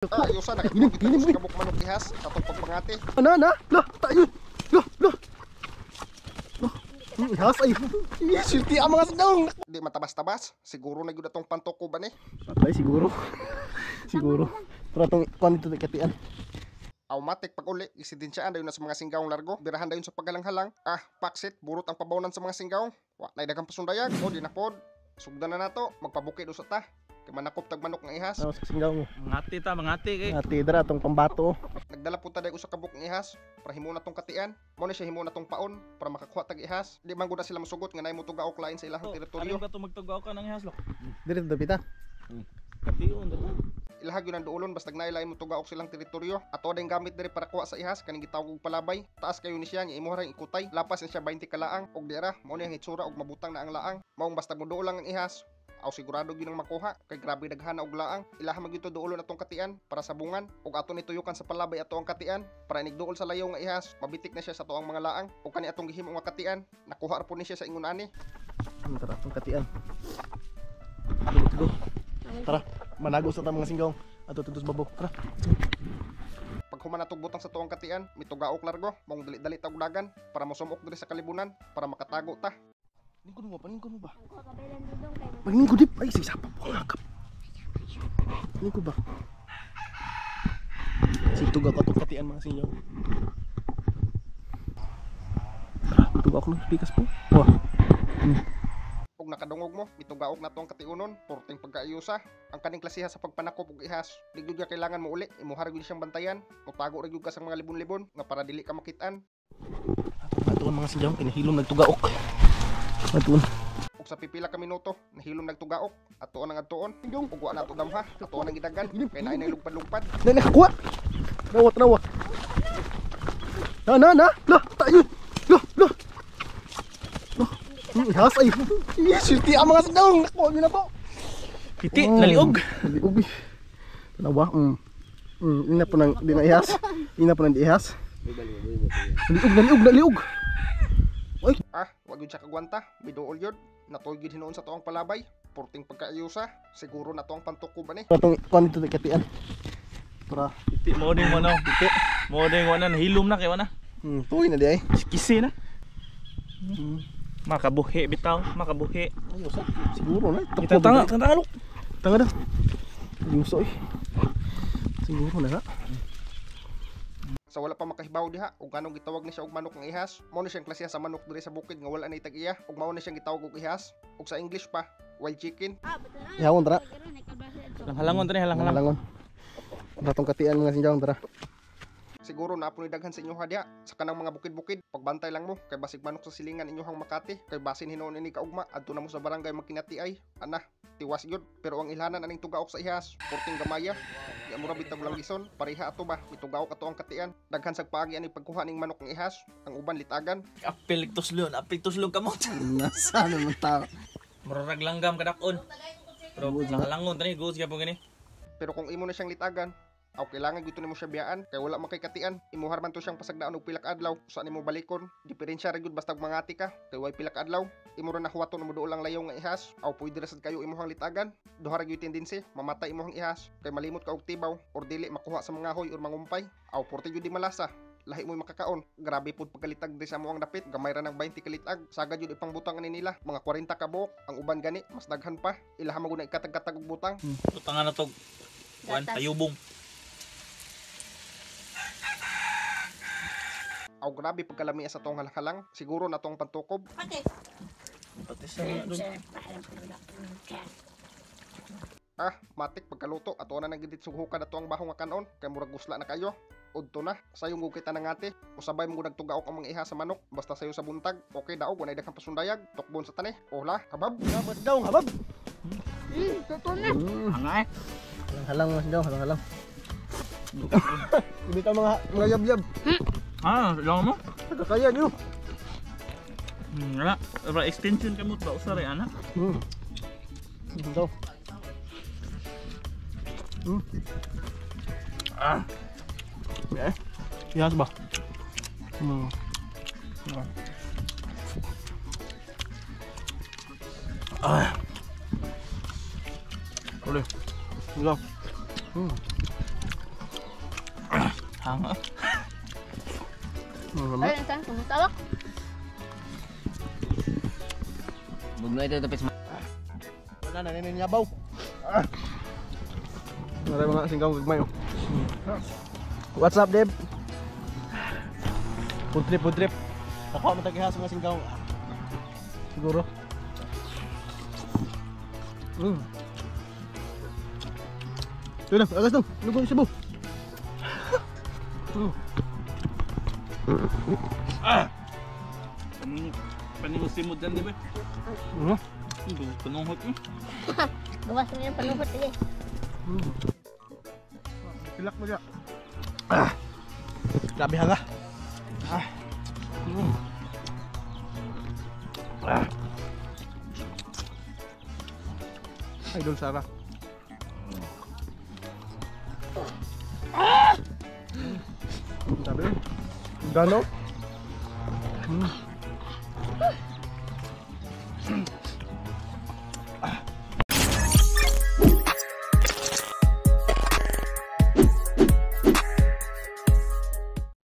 Ayusan, nakatulog kita sa kabuk manok ihas sa atong pagpangati. Ana na, lah, tayo. Lah, lah. Lah, ihas ay. Sulti ang mga sindong. Di matabas-tabas, siguro na gyud atong pantuko ba ni. Patay siguro. Siguro. Pero atong kuan dito katian. Automatic pag uli, isidensyaan dayon na sa mga singgawng largo, birahan dayon sa paghalang-halang. Ah, paksit, burot ang pabawnan sa mga singgawng. Wa nay daghang pasundayag, o di na pod. Sugdan na nato, magpabukid usa ta. Kay manakop tag manok nga ihas. Ano sa singgaw mo? Mangati ta, mangati kay. Ati dara atong pambato. Nagdala po ta day usa ka buok nga ihas para himo na tong katian. Mao ni siya himo na tong paon para makakuha tag ihas. Di man gud na sila mosugot nga nay mo tugaok lain sa ilahang teritoryo. Alam ka to magtugaw ka ng ihas lok. Dire to pita. Kation dito. Ilahag yun ang duolon basta nailain mo tugaok silang teritoryo. Ato ding gamit diri para kuha sa ihas kaning gitawag og palabay. Taas kayo ni siya nga imuha rang ikutay. Lapas ni siya 20 kalaang og dira mao ni ang hitsura og mabutang na ang laang. Maong basta moduol lang ang ihas. Aw sigurado gyud ang makuha kay grabe daghana og laang. Ilaha man gyud to duolon atong katian para sa bungan ug ato ni tuyukan sa palabay ato ang katian para inigduol sa layaw nga ihas. Mabitik na siya sa tuang mga laang ug kani atong gihimo nga katian nakuha ra po ni siya sa ingon ani. Ano tara atong katian. Let's go. Tara, manago sa ta mga singgaw. Ato tutos babaw. Tara. Pag human natog butang sa tuang katian, mitugaok largo, maong dali-dali ta og dagan para mosumok diri sa kalibunan para makatago ta. Lingkod mo ba? Lingkod mo ba? Paglingkod dip. Ay, sige sapa po ang akap. Lingkod ba? Situg ako itong katian mga singgaw. Tara, tugaok no. Pikas po. Wah. Ug nakadungog mo, mitugaok na tuang katiunon, porting pagkaayusa. Ang kaning klasiha sa pagpanakop og ihas, di gyud ka kailangan mo uli, imuha ra gyud siyang bantayan, motago ra gyud ka sa mga libon-libon nga para dili ka makitaan. Ato mga singgaw, kinahilom nagtugaok. Atuon. Ug sa pipila ka minuto, nahilom nagtugaok, atuon ang adtuon, ug wa na ato damha, atuon ang gidagan, kay naay nay lugpad-lugpad. Na nakakuha. Nawa, nawa. Na na na. Lah, tayo. Lah, lah. Lah. Ihas ay. Sulti ang mga singgaw. Nakuha niyo na po. Piti, naliog. Naliog. Eh. Tanawa. Ina po nang di na ihas. Ina po nang di ihas. Naliog, naliog, naliog. Ay. Ah, wa gyud siya kagwanta, miduol yun. Natuoy gyud hinuon sa tuang palabay, porting pagkaayusa, siguro na tuang pantuko ba ni. Atong kuan dito katian. Tara. Piti mo ding wano, piti. Mo ding wano nahilom na kay wana. Tuoy na di ay. Kisi na. Makabuhi bitaw, makabuhi. Ayusa. Siguro na. Kita tanga, tanga lok. Tanga na. Ayusa eh. Siguro na nga. Sa wala pa makahibaw diha ug anong gitawag ni siya og manok nga ihas, mao ni siyang klasiha sa manok diri sa bukid nga wala nay tag-iya ug mao ni siyang gitawag og ihas ug sa English pa wild chicken. Ihawon tara. Halangon tani, halang-halang. Halangon. Tara tong katian mga sinjaw tara. Siguro naa po ni daghan sa inyo diha sa kanang mga bukid-bukid. Pagbantay lang mo kay basig manok sa silingan inyohang Makati kay basin hinuon ini kaugma adto na mo sa barangay magkinati ay ana tiwas gyud. Pero ang ilhanan aning tugaok sa ihas porting gamaya di mo ra bitag lang gison pareha ato ba mitugaok ato ang katian. Daghan sag paagi ani pagkuha ning manok ng ihas, ang uban litagan. Apil tuslon kamot. Nasa naman tao. Murag langgam kadakon. Pero halangon tani, goes gyapon gani. Pero kung imo na siyang litagan, aw kailangan gyud nimo siya biyaan kay wala man kay katian. Imuhar man to siyang pasagdaan og pila ka adlaw usa nimo balikon. Diferensya ra gyud basta mangati ka kay way pila ka adlaw. Imo ra nahuwaton mo duol ang layaw nga ihas. Aw pwede ra sad kayo imuhang litagan. Duha ra gyud tendency mamatay imuhang ihas kay malimot ka og tibaw or dili makuha sa mga hoy or mangumpay. Aw porte gyud di malasa. Lahi mo'y makakaon. Grabe pud pagkalitag di sa amuang dapit. Gamay ra ng 20 kalitag. Sagad yun ipangbutang ani nila. Mga 40 ka buok. Ang uban gani mas daghan pa. Ilaha man gud na ikatag-katag og butang. Butangan na tog kuan tayubong. Aw grabe pagkalami sa tong halang-halang. Siguro na tong pantukob. Pati sa dun. Ah, matik pagkaluto ato na nagidit sughukan ato ang bahong nga kanon kay murag gusla na kayo. Udto na, sayong gud kita nangati. Usabay mo gud nagtugaok ang mga iha sa manok basta sayo sa buntag. Okay daog walay daghang pasundayag. Tukbon sa tani. Ola, habab. Mga singgaw, habab. Totoo na. Angay. Halang mga singgaw, halang-halang. Ibita mga yab-yab. Ah, lang mo. Kaya niyo. Wala. Ra extension kamot ba usa ray ana? Singgaw. Ah. Eh. Ihas ba? Ah. Uli. Singgaw. Hanga. Ay, ang saan kumutawak. Bugno ito tapos. Wala na nininyabaw. Ah. Maray mga singkaw gagmay oh. What's up, Deb? Food trip, food trip. Nakuha mo tagihas mga singkaw. Siguro. Ito na, agas na. Lugo yung Cebu. Panimusimod yan, di ba? Mm. Panunghot mo. Gawas mo yung panuhot sige. Pilak mo siya. Ah. Grabe hanga. Ah. Ah. Idol Sara. Ah! Sabi yun. Gano?